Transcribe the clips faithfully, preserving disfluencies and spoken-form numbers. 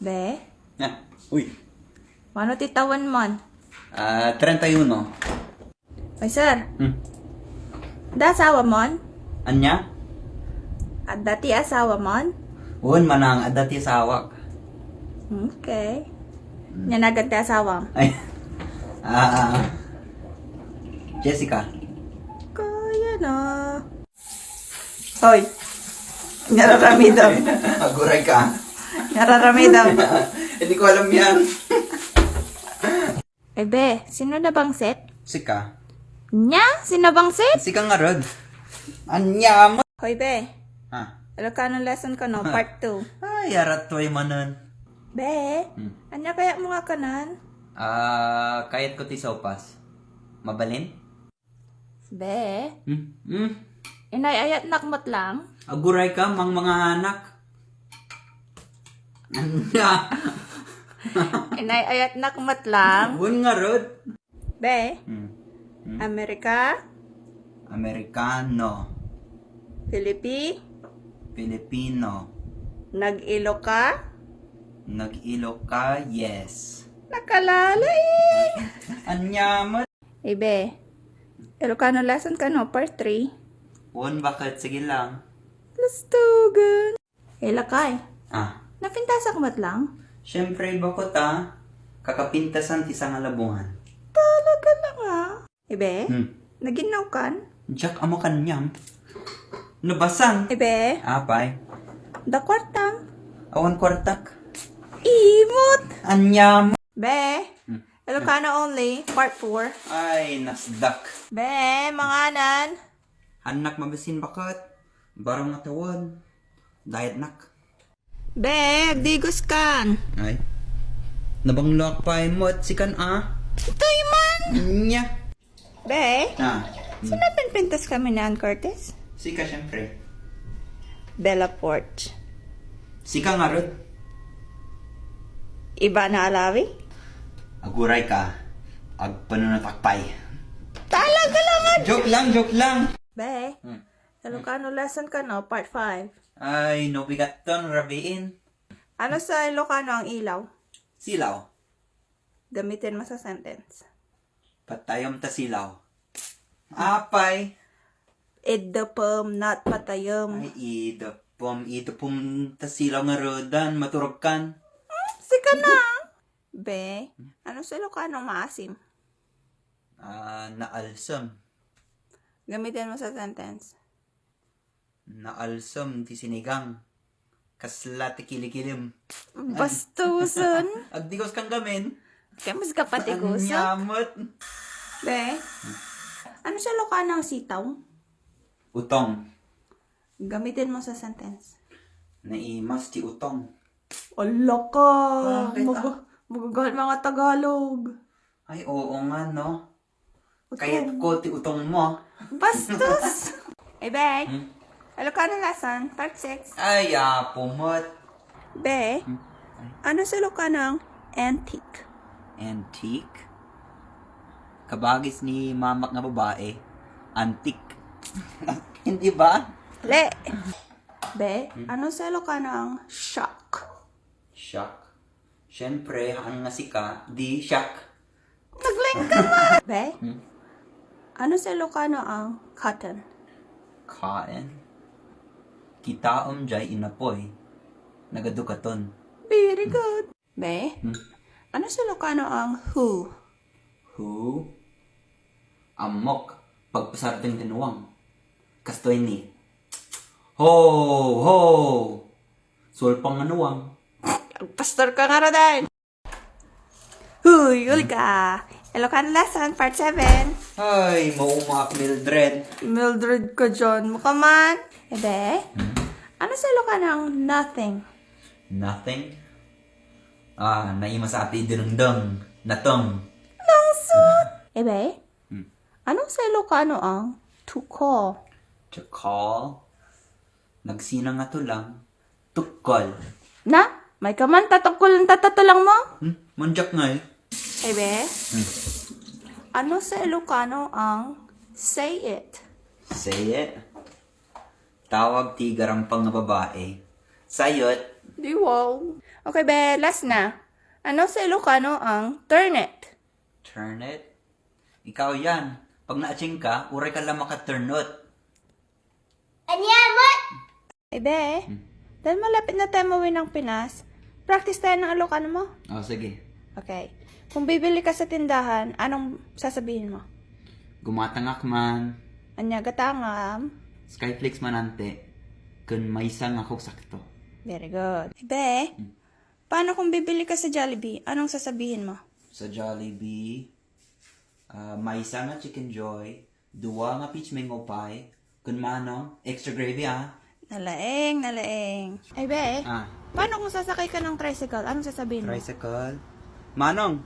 Be, Ah, uy. Mano ti tawenmon? Ah, treinta y uno. Ay, sir. Hmm. Adda asawamon? Ania? Adda ti asawamon? Wen, manang, adda ti asawak. Okay. Ania nagan ti asawam? Ay. Ah, Jessica. Kaya na. Hoy. Nararamidam. Aguray ka. Nararamidam. Hindi ko alam yan. Eh, be, sino nabangsit? Sika. Ania? Sino nabangsit? Sika ngarud. Ania mo? Hoy, be. Ah. Ilocano lesson kano, part two. Ay, arat way manen. Be, Hmm. Ania kayatmo nga kanan? Ah, kayat ko ti saupas. Mabalin? Be, Hmm? Hmm? Inay-ayatnak met lang? Aguray ka, mang mga anak. Ania? Inay-ayatnak met lang? Wen ngarud. Be, Hmm. Hmm? Amerika, Amerikano. Filipi, Filipino. Nag-Iloka, Nag-Iloka, yes. Nakalala eh! Ania mo? Eh, be, Ilocano lesson kano, part three. Wen, bakit? Sige lang. Lastugan. Eh, lakay. Ah, Napintasak met lang? syempre, bako ta. Kakapintasan ti sangalabungan. Talaga lang ah. Eh, be, Hmm. Naginnaw kan? Jack, amo kaniam. Nabasan. Eh, be, Apay. Adda kuartam? Awan kuartak. Imot! Ania mo? Be, Hmm. Ilocano only, part four. Ay, nasdak. Be, manganan. Hannak mabasin, bakit? Barang nga tawen. Diet nak. Be, agdigos kan. Ay. Nabangloak pay met sikan, ah. Itoy man. Ania? Be, Ah. Sino pinpintas kami ni Ann Curtis? Sika, syempre. Bella Porch. Sika ngarud. Ivana Alawi? Aguray ka. Agpanunotak pay. Talaga lang ah. Joke lang, joke lang. Be, Hmm. Ilocano lesson kano, part five. Ay, no bigat ton, rabiin. Ano sa Ilocano ang ilaw? Silaw. Gamitin mo sa sentence. Patayom ta silaw. Apay. Idupom, not patayom. Ay, idupom. Idupom ta silaw nga rodan. Maturog kan. Sika na. Be, ano sa Ilocano ang maasim? Ah, naalsem. Gamitin mo sa sentence. Naalsem ti sinigang. Kasla ti kilikilim. Bastusen. Agdigos kang gamin. Kaya mas kapatikusok. Anyamot. Be, ano sa Ilocano ang sitaw? Utong. Gamitin mo sa sentence. Naimas ti utong. Ala ka. Bakit, Mag- magagalit mga Tagalog. Ay, oo nga, no? Kayat ko ti utong mo. Bastos! Eh, be. Hmm? Ilocano lesson, part six. Ay, apo met. Be, Hmm? ano sa Ilocano ang antique? Antique? Kabagis ni mamak nga babae. Antique. Hindi ba? Le. Be, ano sa Ilocano ang shock? Shock. Siyempre, haan nga sika, di shock. Naglengka man! Be, Hmm? Ano sa Ilocano ang cotton? Kaen? Kitaem jay inapoy. Nagadukaton. Very good. Be, Hmm? Ano sa Ilocano ang who? Who? Ammok. Pagpasardeng ti nuang. Kastoy ni. Ho! Ho! Sulpang nga nuang. Pastor ka nga, Rodan! Huy, Olga! Ilocano lesson, part seven. Ay, maumaak, Mildred. Mildred ka dyan. Makaman. Ebe, ano sa Ilocano ang nothing? Nothing? Ah, naimas ati dinengdeng. Nateng. Langsot! Ebe, Hmm. Ano sa Ilocano ang to call? To call? Nagsina nga tulang. Tukkol. Na? May ka man, tatukol ang tatatulang mo? Hmm? Manjak nga eh. Ebe, Hmm. Ano sa Ilocano ang say it? Say it. Tawag ti garampang nga babae. Sayot. Di wow. Okay, be, last na. Ano sa Ilocano ang turned? Turn it? Ikaw yan. Pag naatsing ka, uray ka lang makaturn it. Ania met? Ay, be, dahil malapit na tayo mauwi ng Pinas, practice tayo ng Ilocano mo. O, sige. Okay. Kung bibili ka sa tindahan, anong sasabihin mo? Gumatangak man, Ania, gatangam. Skyflakes man ante, kun maysa nga Coke sakto. Very good. Be, paano kung bibili ka sa Jollibee? Anong sasabihin mo? Sa Jollibee, ah, maysa nga Chicken Joy, dua nga peach mango pie, kun manong, extra gravy ah. Nalaeng, nalaeng. Ay, be, Ah, paano kung sasakay ka ng tricycle? Anong sasabihin mo? Tricycle. Manong,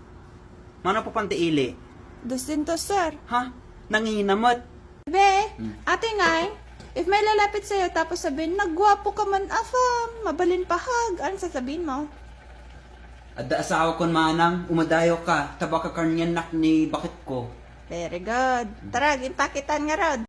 manong papanti ili? Dosyentos, sir. Ha? Nangina met. Be, Hmm. Ate Ngay, if may lalapit sa'yo tapos sabihin, "Nagwapo ka man, afam, mabalin pa hug," anong sasabihin mo? Adda asawa kon manang, umadayo ka, tabaka karnian nak ni bakit ko. Very good. Tara, ginpakitan nga rod.